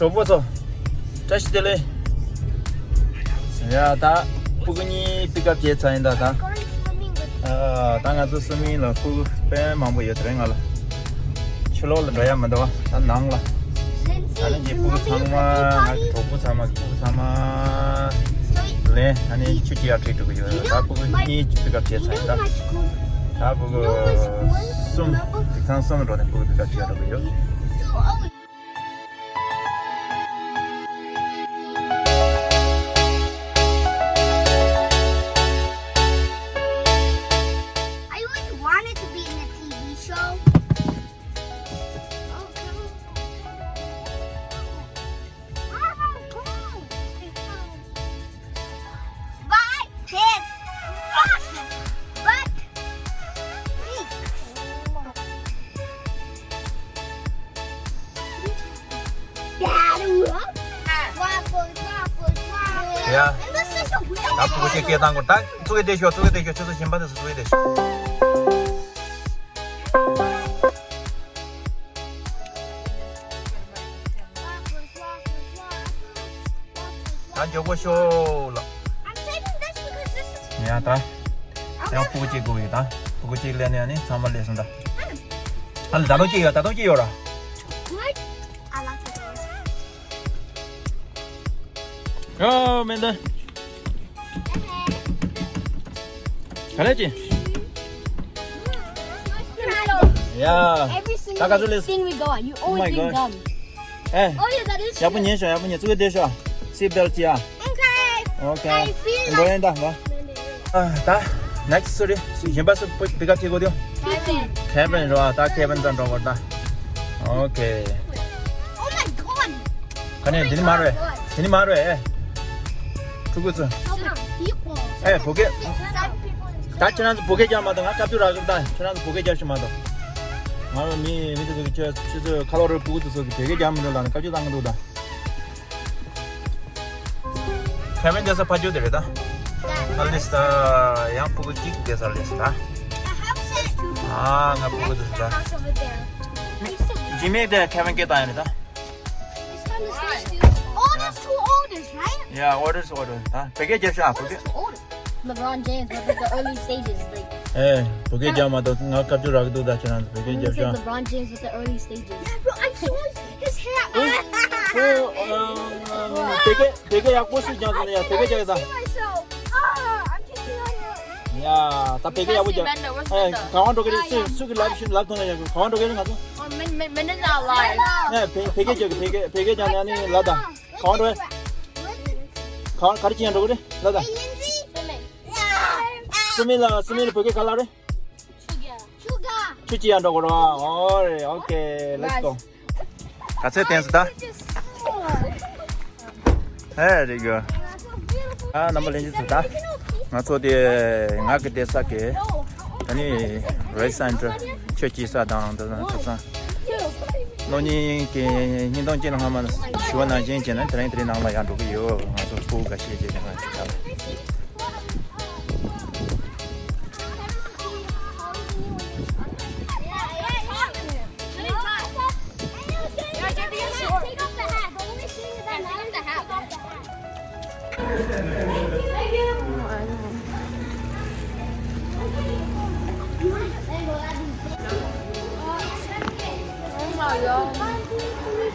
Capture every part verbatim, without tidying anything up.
གྲོགས་པོ་ཚོ། བཀྲ་ཤིས་བདེ་ལེགས། ཡ་ད། སྤུ་གུ་གཉིས་པིག་ཨབ་བྱས་ཚར་ཡིན་ད་ད། ཨ་ད་ང་ཚོ་སུ་མིང་ལ་སྤུ་གུ་དཔེ་མང་པོ་ཡོད་དེ་རིང་ང་ལ། ཕྱི་ལོགས་ལ་འགྲོ་ཡ་མི་འདུག་ད་ནང་ལ། ད་ནི་ངའི་སྤུ་གུ་ཚང་མ་ང་གི་གྲོགས་པོ་ཚང་མ་སྤུ་གུ་ཚང་མ། ལེན་ཨ་ནི་ཆུ་སྐྱེལ་ཡ་ཁྲིད་འགྲོ་གི་ཡོད། ད་སྤུ་གུ་གཉིས་པིག་ཨབ་བྱས་ཚར་ཡིན་ད། ད་སྤུ་གུ་གསུམ། དེང་སང་གསུམ་འགྲོ་ནས་སྤུ་གུ་པིག་ཨབ་བྱས་འགྲོ་གི་ཡོད། I always wanted to be in a T V show. Bye, kids. But ཡ། ད་སྤུ་གུ་ཅིག་སྐད་བཏང་གོ་ད་ཙུ་གེ་བསྡད་ཤོག་ཙུ་གེ་བསྡད་ཤོག་ཁྱོད་ཚོ་གཞན་པ་དེ་ཚོ་ཙུ་གེ་བསྡད་ཤོག་ད་མགྱོགས་པོ་ཤོག་ལ། ཡ་ད། ཡང་སྤུ་གུ་གཅིག་དགོས་ཡོད་ད། སྤུ་གུ་གཅིག་ལས་ནས་ཨ་ནི་ཚང་མ་ལས་སོང་ད། ཨ་ལ་ད་དུང་གཅིག་ཡོད་ད་དུང་གཅིག་ཡོད་ར། ཡོ་མེན་ད། ག་ལེ་ཅི། ཡ། Every single ད་ག་ཚོད་ལས། Thing we go on, you Oh my always bring God. gum. ཨེ། Oh yeah, that is ཡག་པོ་true. ཉན་ཤོག་ཡག་པོ་ཉན། ཙུ་གེ་བསྡད་ཤོག་སིཊ་བེལ་ཊི་ཡ། Okay. Okay. I feel འགྲོ་like ཡིན་ད་ང་། ཨ་ད། next སུ་རེད། གཞན་པ་སུ་པིག་ཨབ་བྱེད་དགོས་དེ། Kevin. ཁེ་ཝིན་རེད་བ། ད་ཁེ་ཝིན་དང་འགྲོ་དགོས་ད། Okay. Oh my god. ག་ནས་འདི་ནི་མ་རེད། འདི་ནི་མ་རེད། ཕྲུ་གུ་ཚོ། ཨེ་བོད་སྐད། ད་ཁྱེད་རང་ཚོ་བོད་སྐད་རྒྱག་མ་གཏོགས། ང་སྐབས་དུས་རག་གི་ད་ཁྱེད་རང་ཚོ་བོད་སྐད་རྒྱག་ཤི་མ་གཏོགས། ང་རང་མི་མི་དེ་ཚོ་གི་ཁྱོད་ཁྱོད་ཚོ་ཁ་ལོ་རེ་སྤུ་གུ་དེ་ཚོ་གི་བོད་སྐད་རྒྱག་མི་འདུག་ལ་ནི་སྐབས་དུས་བཏང་གི་འདུག་ད། ཁེ་ཝིན་དེ་ས་ཕ་ཇོ་དེ་རེད་ད། ཨ་ལིས་ད་ཡང་སྤུ་གུ་གཅིག་དེ་ས་ཨ་ལིས་ད། ཨ་ང་སྤུ་གུ་དེ་ས་ད། ཇི་མེད་དེ་ཁེ་ཝིན་སྐད་བཏང་ཡ་རེད་ད། Oh, that's too old, is right? Yeah, oldest, oldest. ད་བོད་སྐད་རྒྱབ་ཤག་བོད་སྐད། Too old. LeBron James, but the early stages, like. ཨེ། བོད་སྐད་རྒྱབ་མ་གཏོགས་ང་སྐབས་དུས་རག་གི་འདུག་ད་ཁྱེད་རང་ཚོ་བོད་སྐད་རྒྱབ་ཤག LeBron James with the early stages. Yeah, bro, I'm showing his hair. ཨོ། ཨོ། བོད་སྐད་བོད་སྐད་ཡག་པོ་ཞིག་རྒྱག་སོང་ན་ཡ། བོད་སྐད་རྒྱག་ད། I can't see myself. Ah, I'm taking on your ཡ། ད་བོད་སྐད་ཡག་པོ་རྒྱག་ཨེ། ག་པར་འགྲོ་གི་རེད། སུ་སུ་གི་ལབ་ཤིག་ལབ་ཐུབ་ན་ཡག་གི། ག་པར་འགྲོ་གི་རེད་ང་ཚོ། Oh, Min- Min- Minna not live. ཨེ། བོད་བོད་སྐད་རྒྱག་གི། བོད་སྐད་བོད་སྐད་རྒྱག་ནས་ཨ་ནི་ལབ་དང་། ག་པར་འགྲོ་ཡ། ག་པར་ག་རེ་བྱེད་ཡ་འགྲོ་གི་རེད་ལབ་དང་། སུ་མི་ལ་སུ་མི་ལ་བོད་སྐད་ག་ལབ་རེད། ཆུ་སྐྱེལ་ཡ་འགྲོ་དགོས་རེད་བ། All right, okay, let's go. ག་ཚོད་བསྟན་སོང་ད། ཧེ་རེད་གོ། ཨ་རྣམ་པ་ལྷན་རྒྱས་ཚོ་ད། ང་ཚོ་དེ་ང་གི་བསྡད་ས་གི་ད་ནི་རེ་སེན་ཊར་ཆོས་ཀྱི་ས་དང་འདི་དང་ཆ་ཚང་། གནོད་སྙིང་གི་སྙིང་གཏམ་ཅན་ལ་སྔ་མ་ཞུ་བ་ནང་བཞིན་བྱས་ན་དེ་རིང་དེ་རིང་ནང་ལ་ཡར་འགྲོ་གི་ཡོད། ང་ཚོ་སྤུ་གུ་འགའ་ཤས་བྱས་ནས་ང་ཚོ་ད། Oh my god.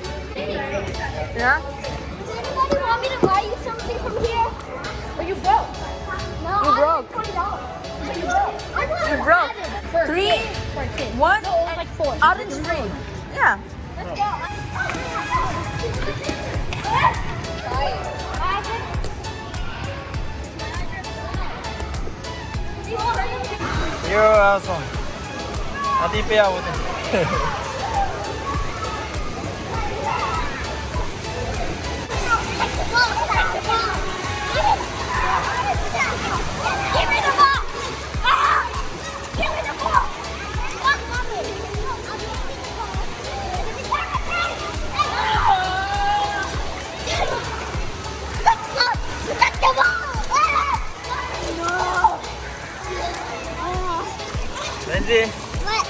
Yeah? Does anybody want me to buy you something from here? Oh, you broke. No, you I broke. Twenty dollars. You broke. You broke. Three, one, no, it was like four. Orange green. Yeah. Let's go. You're awesome. ཨ་དེ་དཔེ་ཡག་པོ་འདུག་ལན་ཅི། What?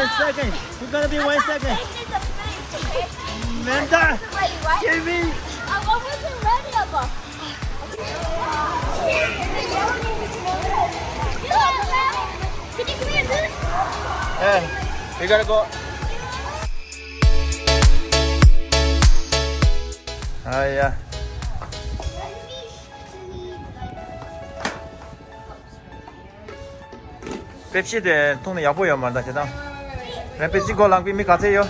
One second. We're gonna be one second. Manda, give me. I wasn't ready. Can you give me a boost? Hey, we gotta go. ཨ་ཡ། པེབ་སི་དེ་འཐུང་ན་ཡག་པོ་ཡོད་མ་རེད་ད་བྱེད་སྟངས། རང་པེབ་སི་གོ་ལང་པའི་མི་ག་ཚད་ཡོད།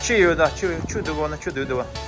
ཆུ་ཡོད་ད། ཆུ་ཆུ་འདུག་གོ་ན་ཆུ་འདུག་འདུག